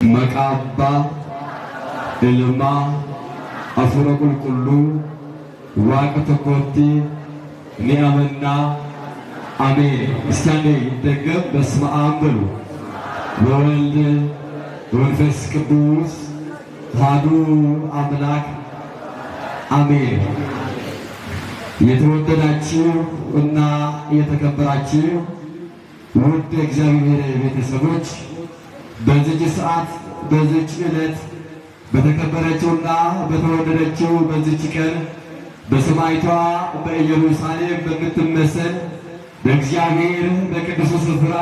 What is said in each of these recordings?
Maqaa Abbaa, Ilmaa, Hafuura Qulqulluu Waaqa tokkootti ni amanna. አሜን። እስቲ አንዴ ይደገም። በስመ አብ በሉ፣ ወወልድ ወመንፈስ ቅዱስ አሐዱ አምላክ አሜን። የተወደዳችሁ እና የተከበራችሁ ውድ የእግዚአብሔር ቤተሰቦች፣ በዚች ሰዓት፣ በዚች ዕለት፣ በተከበረችውና በተወደደችው በዚች ቀን በሰማይቷ በኢየሩሳሌም በምትመሰል በእግዚአብሔር በቅዱሱ ስፍራ፣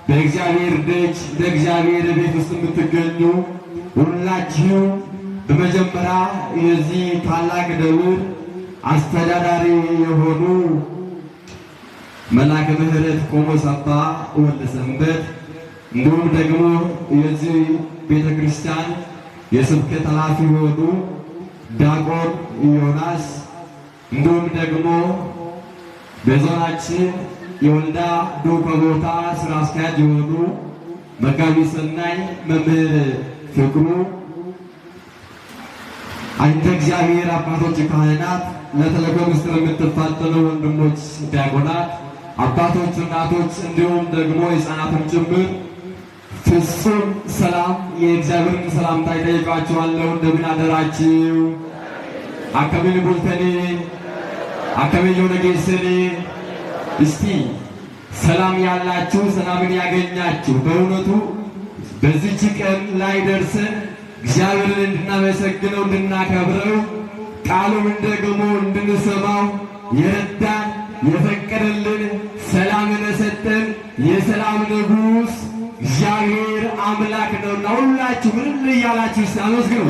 በእግዚአብሔር ደጅ፣ በእግዚአብሔር ቤት ውስጥ የምትገኙ ሁላችሁ፣ በመጀመሪያ የዚህ ታላቅ ደብር አስተዳዳሪ የሆኑ መላከ ምሕረት ቆሞስ አባ ወልደሰንበት፣ እንዲሁም ደግሞ የዚህ ቤተ ክርስቲያን የስብከት ኃላፊ የሆኑ ዲያቆን ዮናስ፣ እንዲሁም ደግሞ በዞናችን የወልዳ ዱከ ቦታ ስራ አስኪያጅ የሆኑ መጋቢ ሰናይ መምህር ፍቅሩ፣ አንተ እግዚአብሔር አባቶች ካህናት፣ ለተልእኮ ምስጢር የምትፋጠኑ ወንድሞች ዲያቆናት፣ አባቶች፣ እናቶች እንዲሁም ደግሞ ሕፃናትም ጭምር ፍጹም ሰላም የእግዚአብሔርን ሰላምታ ይጠይቃችኋለሁ። እንደምን አደራችሁ? Akkamiin bultanii? Akkamiin yoona geessanii? እስቲ ሰላም ያላችሁ፣ ሰላምን ያገኛችሁ፣ በእውነቱ በዚች ቀን ላይ ደርሰን እግዚአብሔርን እንድናመሰግነው፣ እንድናከብረው፣ ቃሉን ደግሞ እንድንሰማው የረዳን፣ የፈቀደልን፣ ሰላምን የሰጠን የሰላም ንጉሥ እግዚአብሔር አምላክ ነውና ሁላችሁ ምን እያላችሁ እስቲ አመስግኑ።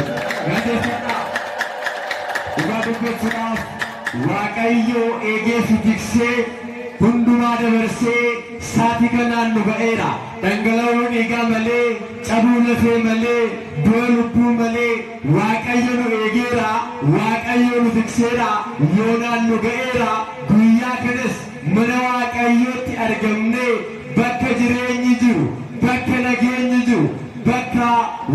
Dhugaa Waaqayyo eegee fi tiksee hundumaa dabarsee saatii kanaan nu ga'eera. Dhangala'oo dhiigaa malee, cabuu lafee malee, du'a lubbuu malee Waaqayyo nu eegeera, Waaqayyo nu tikseera, yoonaan nu ga'eera. Guyyaa kanas mana Waaqayyootti argamnee bakka jireenyi jiru, bakka nageenyi jiru, bakka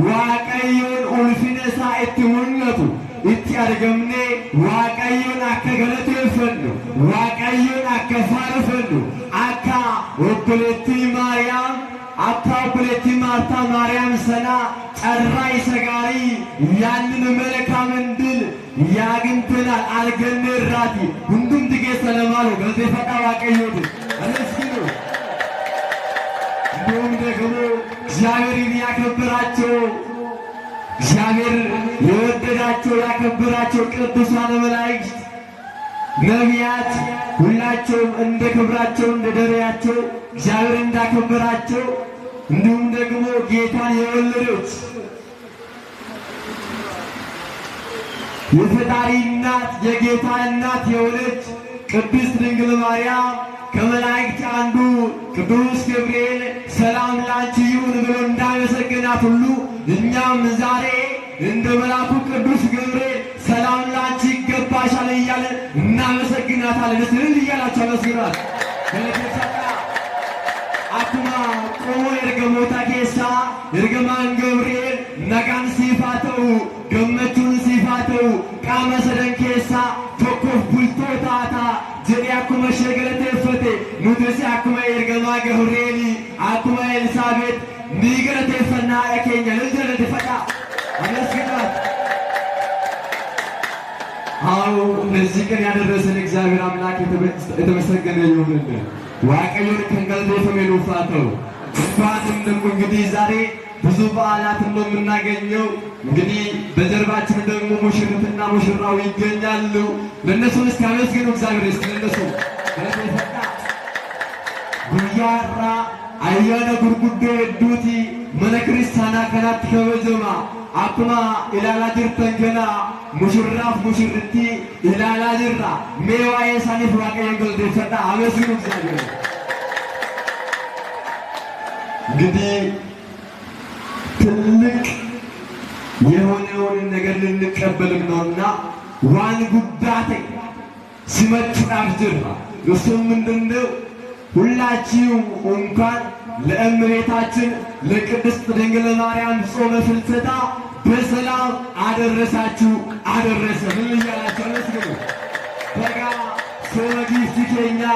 Waaqayyoon ulfina isaa itti mul'atu itti argamnee Waaqayyoon akka galateeffannu, Waaqayyoon akka faarfannu, akka obboleettii Maariyaam, akka obboleettii Maartaa Maariyaam sanaa carraa isa gaarii ያንን መልካም ዕድል አግኝተናል። Arganneerraati hundumti keessan lamaanuu galateeffadhaa Waaqayyooti አመስግኑ። እንዲሁም ደግሞ እግዚአብሔርን ያከበራቸው፣ እግዚአብሔር የወደዳቸው፣ ያከበራቸው ቅዱሳን መላእክት፣ ነቢያት ሁላቸውም እንደ ክብራቸው፣ እንደ ደረጃቸው እግዚአብሔር እንዳከበራቸው፣ እንዲሁም ደግሞ ጌታን የወለደች የፈጣሪ እናት፣ የጌታ እናት የሆነች ቅድስት ድንግል ማርያም ከመላእክት አንዱ ቅዱስ ገብርኤል ሰላም ላንቺ ይሁን ብሎ እንዳመሰገናት ሁሉ እኛም ዛሬ እንደ መልአኩ ቅዱስ ገብርኤል ሰላም ላንቺ ይገባሻል እያለ እናመሰግናታለን። እልል እያላችሁ አመስግኗት። Akkuma qomoo ergamoota keessaa ergamaan Gabri'eel nagaan siif haa ta'u, gammachuun siif haa ta'u, qaama sadan keessaa tokkoof bultoo taataa jedhee akkuma ishee galateeffate, nutis akkuma ergamaa Gabri'eelii, akkuma Elsaabeet ni galateeffannaa haadha keenya lil galateeffadhaa አመስግኗት። አዎ፣ ለዚህ ቀን ያደረሰን እግዚአብሔር አምላክ የተመሰገነ ይሁንልን። Waaqayyoon kan galateeffame nuuf haa ta'u። እንኳንም ደግሞ እንግዲህ ዛሬ ብዙ በዓላትን ነው የምናገኘው። እንግዲህ በጀርባችን ደግሞ ሙሽሪትና ሙሽራው ይገኛሉ። ለእነሱ እስቲ አመስግኑ እግዚአብሔር። እስቲ ለእነሱ guyyaa har'aa ayyaana gurguddoo hedduuti mana kiristaanaa kanatti kabajama. Akkuma ilaalaa jirtan kana mushurraaf mushurrittii ilaalaa jirra. Mee waa'ee isaaniif Waaqayyoon galateeffadhaa. አመስግኑ እግዚአብሔር። እንግዲህ ትልቅ የሆነውን ነገር ልንቀበልም ነውና waan guddaa ta'e simachuudhaaf jirra። እሱም ምንድነው? ሁላችሁ እንኳን ለእመቤታችን ለቅድስት ድንግል ማርያም ጾመ ፍልሰታ በሰላም አደረሳችሁ አደረሰ። ምን እያላችሁ አመስግኑ። Baga sooma giiftii keenya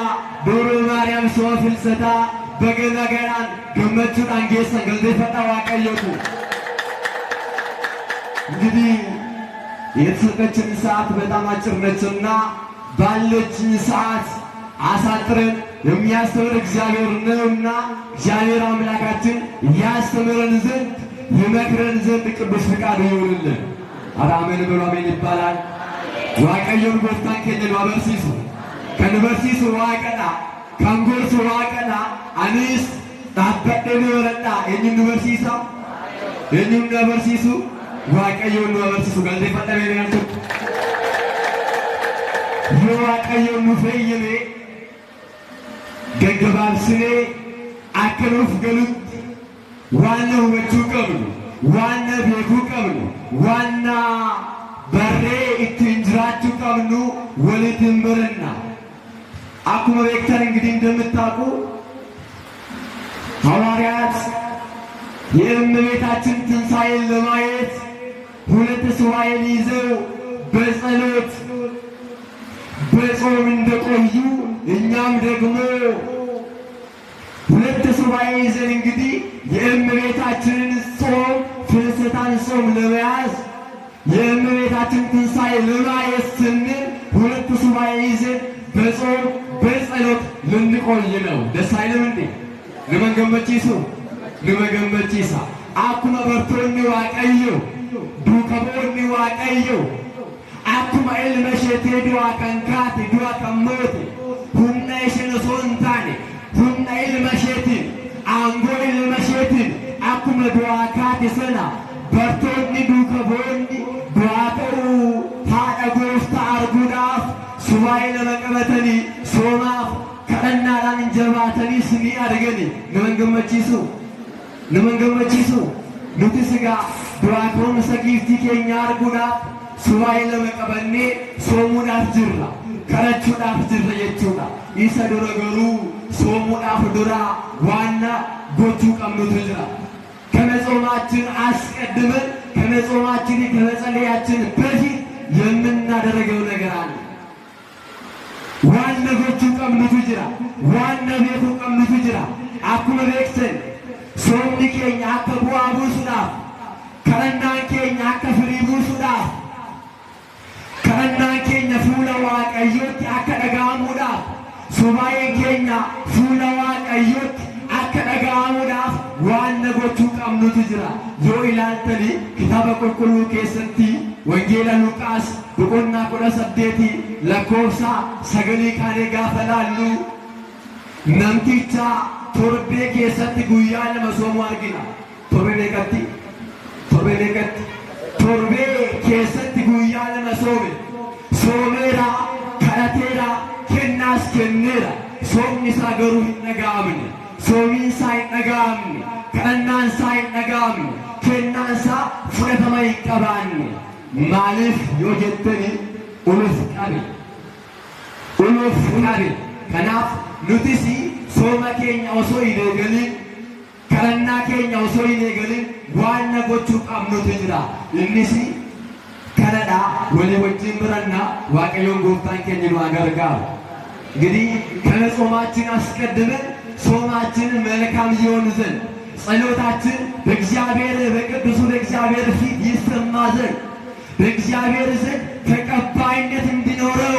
Dubroo Maariyaam sooma Filsataa baga nagaadhaan gammachuudhaan geessan galateeffadhaa Waaqayyootu። እንግዲህ የተሰጠችን ሰዓት በጣም አጭር ነችና ባለችን ሰዓት አሳጥረን የሚያስተምር እግዚአብሔር ነውና እግዚአብሔር አምላካችን ያስተምረን ዘንድ ይመክረን ዘንድ ቅዱስ ፍቃዱ ይሁንልን። ኧረ አሜን በሉ። አሜን ይባላል። Waaqayyoon gooftaan keenya nu barsiisu. Kan barsiisu Waaqadha. Kan gorsu Waaqadha. Anis dhaabbadhee ni baradha. Eenyuun nu barsiisa? Eenyuun nu barsiisu? Waaqayyoon nu barsiisu. Galateeffadha beektu. Yoo Waaqayyoon nu fayyame gaggabaabsinee akka nuuf galutti waan hubachuu qabnu, waan beekuu qabnu, waan barree ittiin jiraachuu qabnu walitti baranna. Akkuma beektan እንግዲህ እንደምታውቁ ሐዋርያት የእመቤታችን ትንሣኤን ለማየት ሁለት ሱባኤን ይዘው በጸሎት በጾም እንደቆዩ እኛም ደግሞ ሁለት ሱባኤ ይዘን እንግዲህ የእመቤታችንን ጾም ፍልሰታን ጾም ለመያዝ የእመቤታችን ትንሣኤ ለማየት ስንል ሁለት ሱባኤ ይዘን በጾም በጸሎት ልንቆይ ነው። ደስ አይልም እንዴ? Nama gammachiisu nama gammachiisa. Akkuma bartoonni Waaqayyo duuka bu'oonni Waaqayyo akkuma ilma isheetii du'aa kan kaate du'a kan moote humna isheen osoo hin taane humna ilma isheetiin aangoo ilma isheetiin akkuma du'aa kaate sana bartoonni duuka bu'oonni du'aa ta'uu haadha gooftaa arguudhaaf subaa'ee lama qabatanii soomaaf kadhannaadhaan jabaatanii ni argani. Nama gammachiisu, nama gammachiisu. Nuti sigaa du'aa ka'umsa giiftii keenya arguudhaaf subaa'ee lama qabannee soomuudhaaf jirra, kadhachuudhaaf jirra jechuudha. Isa dura garuu soomuudhaaf dura waan gochuu qabnutu jira. ከመጾማችን አስቀድመን ከመጾማችን ከመጸለያችን በፊት የምናደርገው ነገር አለ። Waan gochuu qabnutu jira. Waan beekuu qabnutu jira. Akkuma beektan soomni keenya akka bu'aa buusuudhaaf, kadhannaan keenya akka firii buusuudhaaf, kadhannaan keenya fuula Waaqayyootti akka dhaga'amuudhaaf, subaa'een keenya fuula Waaqayyootti akka dhaga'amuudhaaf waan gochuu qabnutu jira. Yoo ilaaltanii kitaaba qulqulluu keessatti Wangeela Luqaas boqonnaa 18 lakkoofsa 9 kaanee gaafa laallu namticha torbee keessatti guyyaa lama soomuu argina. Torbee meeqatti? Torbee meeqatti? Torbee keessatti guyyaa lama soome. Soomeera, kadhateera, kennaas kenneera. Soomni isaa garuu hin dhaga'amne. Soomiin isaa hin dhaga'amne. Kadhannaan isaa hin dhaga'amne. Kennaan isaa fudhatama hin qabaanne. Maaliif yoo jettani uluf qabe. Uluf qabe. Kanaaf nutis sooma keenya osoo hin eegalin, kadhannaa keenya osoo hin eegalin waan gochuu qabnutu jira. Innis kanadha. Walii wajjin barannaa. Waaqayyoon gooftaan keenya nu haa gargaaru. እንግዲህ ከመጾማችን አስቀድመን ጾማችን መልካም ይሆን ዘንድ ጸሎታችን በእግዚአብሔር በቅዱሱ በእግዚአብሔር ፊት ይሰማ ዘንድ በእግዚአብሔር ዘንድ ተቀባይነት እንዲኖረው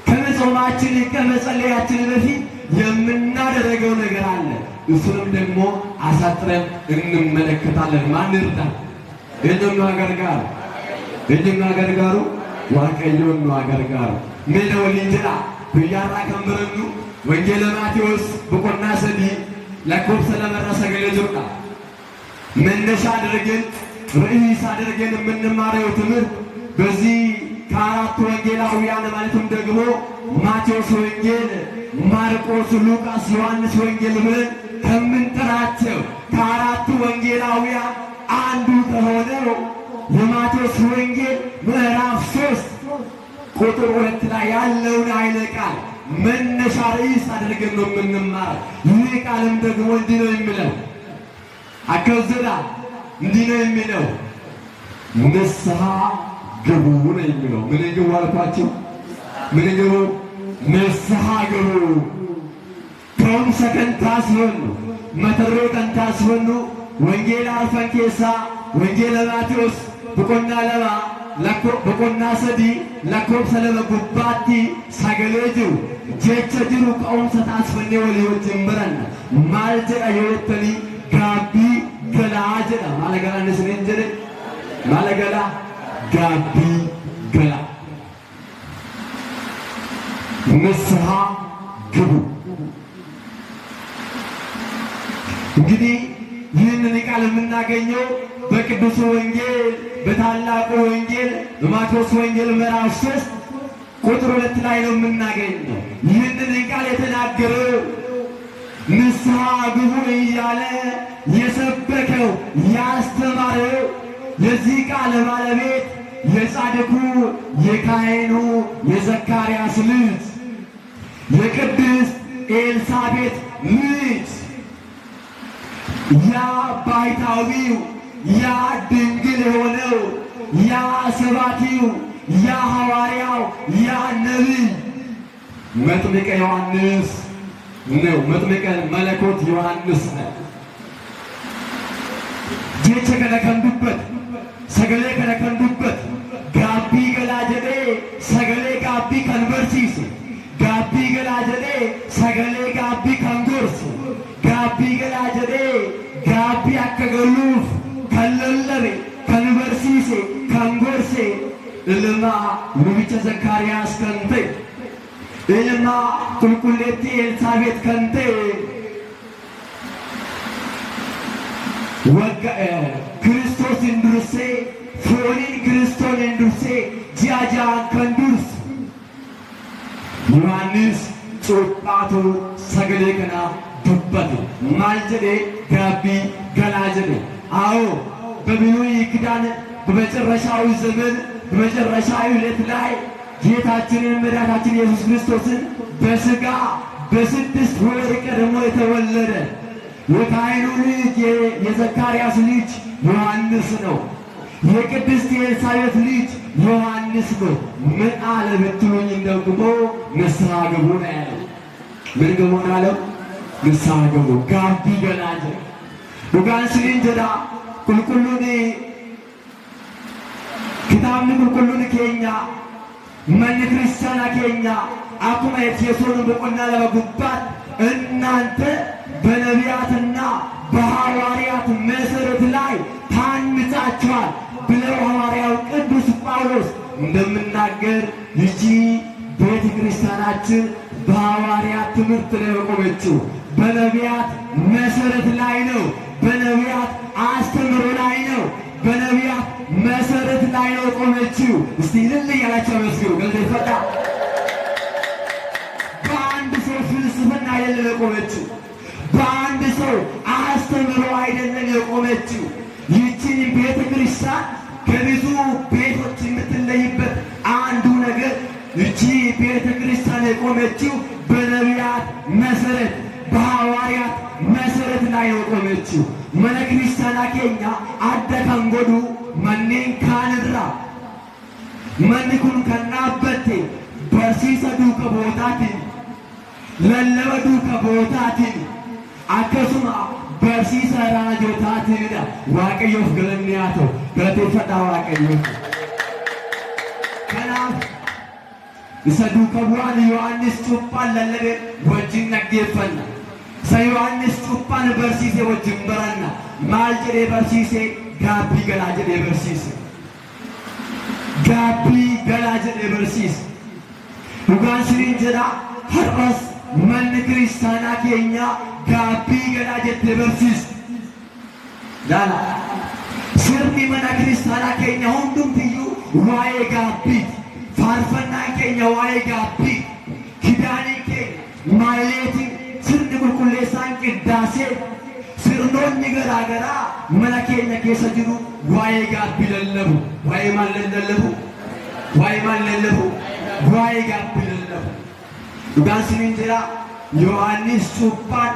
ከመጾማችን ከመጸለያችን በፊት የምናደርገው ነገር አለ። እሱንም ደግሞ አሳጥረን እንመለከታለን። ማን ይርዳል? Eenyuun nu gargaaru? Eenyuun nu gargaaru? Waaqayyoon nu gargaaru. Mee waliin jedha. Guyyaarraa kan barannu Wangeela Maatewos boqonnaa 3 lakkoofsa 2rra 9 jirudha. መነሻ አድርገን ርዕስ አድርገን የምንማረው ትምህርት በዚህ ከአራቱ ወንጌላውያን ማለትም ደግሞ ማቴዎስ ወንጌል፣ ማርቆስ፣ ሉቃስ፣ ዮሐንስ ወንጌል ብለን ከምንጠራቸው ከአራቱ ወንጌላውያን አንዱ ከሆነው የማቴዎስ ወንጌል ምዕራፍ 3 ቁጥር 2 ላይ ያለውን ኃይለ ቃል መነሻ ርዕስ አድርገን ነው የምንማር። ይህ ቃልም ደግሞ እንዲህ ነው የሚለው አከዘዳ እንዲህ ነው የሚለው ንስሐ ግቡ ነው የሚለው። ምን ግቡ አልኳቸው? ምን ግቡ? ንስሐ ግቡ። Ka'umsa kan taasifannu mata duree kan taasifannu wangeela arfan keessaa wangeela Maatewos boqonnaa 2 boqonnaa 3 lakkoofsa 2 gubbaatti sagalee jiru jecha jiru ka'umsa taasifannee walii wajjin baranna. Maal jedha yoo jettanii gaabbii galaa jedha. Maal galaan isiniin jedhe? Maal galaa? Gaabbii galaa. ንስሐ ግቡ። እንግዲህ ይህንን ቃል የምናገኘው በቅዱሱ ወንጌል በታላቁ ወንጌል በማቴዎስ ወንጌል ምዕራፍ 3 ቁጥር 2 ላይ ነው የምናገኘው። ይህንን ቃል የተናገረው ንስሐ ግቡ እያለ የሰበከው ያስተማረው የዚህ ቃል ባለቤት የጻድቁ የካህኑ የዘካርያስ ልጅ የቅድስት ኤልሳቤጥ ልጅ ያ ባይታዊው ያ ድንግል የሆነው ያ ሰባኪው ያ ሐዋርያው ያ ነቢይ መጥምቀ ዮሐንስ ነው። መጥምቀ መለኮት ዮሐንስ ነው። Jecha kana kan dubbate sagalee kana kan dubbate gaabbii galaa jedhee sagalee gaabbii kan barsiise gaabbii galaa jedhee sagalee gaabbii kan gorse gaabbii galaa jedhee gaabbii akka galuuf kan lallabe kan barsiise kan gorse ilma lubicha Zakkaariyaas kan ta'e ilma qulqulleettii Elsaabeet kan ta'e Kiristoosin dursee fooniin Kiristooniin dursee ji'a ja'aan kan dursu Yohaannis cuuphaatu sagalee kana dubbate. Maal jedhee? Gaabbii galaa jedhe። አዎ በብሉይ ኪዳን በመጨረሻው ዘመን በመጨረሻው ዕለት ላይ ጌታችንን መድኃኒታችን ኢየሱስ ክርስቶስን በሥጋ በ6 ወር ቀድሞ የተወለደ የካህኑ ልጅ የዘካርያስ ልጅ ዮሐንስ ነው። የቅድስት ኤልሳቤጥ ልጅ ዮሐንስ ነው። ምን አለ ብትሉኝ ደግሞ ንስሐ ግቡ ነው ያለው። ምን ግቡ ነው ያለው? ንስሐ ግቡ gaabbii galaa jedha. Dhugaan isiniin jedha qulqulluun kitaabni qulqulluun keenya manni kiristaanaa keenya akkuma Efesoon boqonnaa 2 gubbaatti እናንተ በነቢያትና በሐዋርያት መሰረት ላይ ታንጻችኋል ብለው ሐዋርያው ቅዱስ ጳውሎስ እንደምናገር ይቺ ቤተ ክርስቲያናችን በሐዋርያት ትምህርት ላይ የቆመችው በነቢያት መሰረት ላይ ነው። በነቢያት አስተምሮ ላይ ነው። በነቢያት መሰረት ላይ ነው የቆመችው። እስቲ እልል እያላችሁ አመስግኑ። Galateeffadhaa። በአንድ ሰው ፍልስፍና አይደለም የቆመችው። በአንድ ሰው አስተምሮ አይደለም የቆመችው። ይህችን ቤተ ክርስቲያን ከብዙ ቤቶች የምትለይበት አንዱ ነገር ይቺ ቤተ ክርስቲያን የቆመችው በነቢያት መሰረት በሐዋርያት መሰረት ላይ ነው የቆመችው። Mana kiristaanaa keenya adda kan godhu manneen kaanirraa manni kun kan dhaabbatte barsiisa duuka bu'ootaatiin lallaba duuka bu'ootaatiin akkasuma barsiisa raajotaatiinidha. Waaqayyoof galanni haa ta'u. Galateeffadhaa Waaqayyoof. Kanaaf isa duuka bu'aan Yohaannis cuuphaan lallabe wajjin dhaggeeffanna. Isa Yohaannis cuuphaan barsiise wajjin baranna. Maal jedhee barsiise? Gaabbii galaa jedhee barsiise. Gaabbii galaa jedhee barsiise. Dhugaan isiniin jedha har'as manni kiristaanaa keenyaa gaabbii galaa jettee barsiiste. Laala sirni mana kiristaanaa keenya hundumtiyyuu waa'ee gaabbiiti. Faarfannaan keenya waa'ee gaabbii, kidaaniin keenya, maayleetiin, sirni qulqulleessaan qiddaasee, sirnoonni garaa garaa mana keenya keessa jiru waa'ee gaabbii lallabu. Waa'ee maal lallabu? Waa'ee maal lallabu? Waa'ee gaabbii lallabu. Dhugaan isiniin jedha, Yohaannis cuuphaan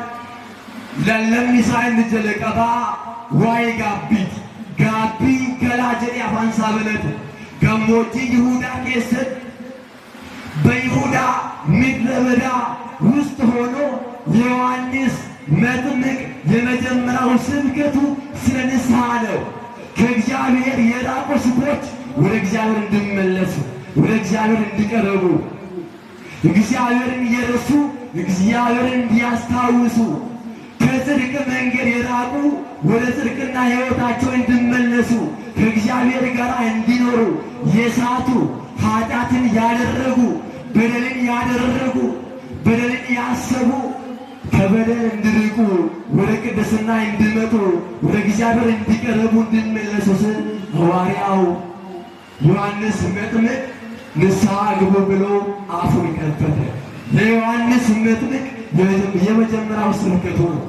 lallabni isaa inni jalqabaa waa'ee gaabbiiti. Gaabbii galaa jedhee afaan isaa banate. Gammoojjii Yihuudaa keessatti, በይሁዳ ምድረ በዳ ውስጥ ሆኖ የዮሐንስ መጥምቅ የመጀመሪያው ስብከቱ ስለ ንስሐ ነው። ከእግዚአብሔር የራቁ ሰዎች ወደ እግዚአብሔር እንዲመለሱ፣ ወደ እግዚአብሔር እንዲቀርቡ፣ እግዚአብሔርን የረሱ እግዚአብሔርን እንዲያስታውሱ፣ ከጽድቅ መንገድ የራቁ ወደ ጽድቅና ሕይወታቸው እንዲመለሱ፣ ከእግዚአብሔር ጋር እንዲኖሩ፣ የሳቱ፣ ኃጢአትን ያደረጉ፣ በደልን ያደረጉ፣ በደልን ያሰቡ ከበደል እንዲርቁ፣ ወደ ቅድስና እንዲመጡ፣ ወደ እግዚአብሔር እንዲቀርቡ፣ እንዲመለሱ ስል ሐዋርያው ዮሐንስ መጥምቅ ንስሐ ግቡ ብሎ አፉን ከፈተ። የዮሐንስ መጥምቅ የመጀመሪያው ስብከቱ ነው።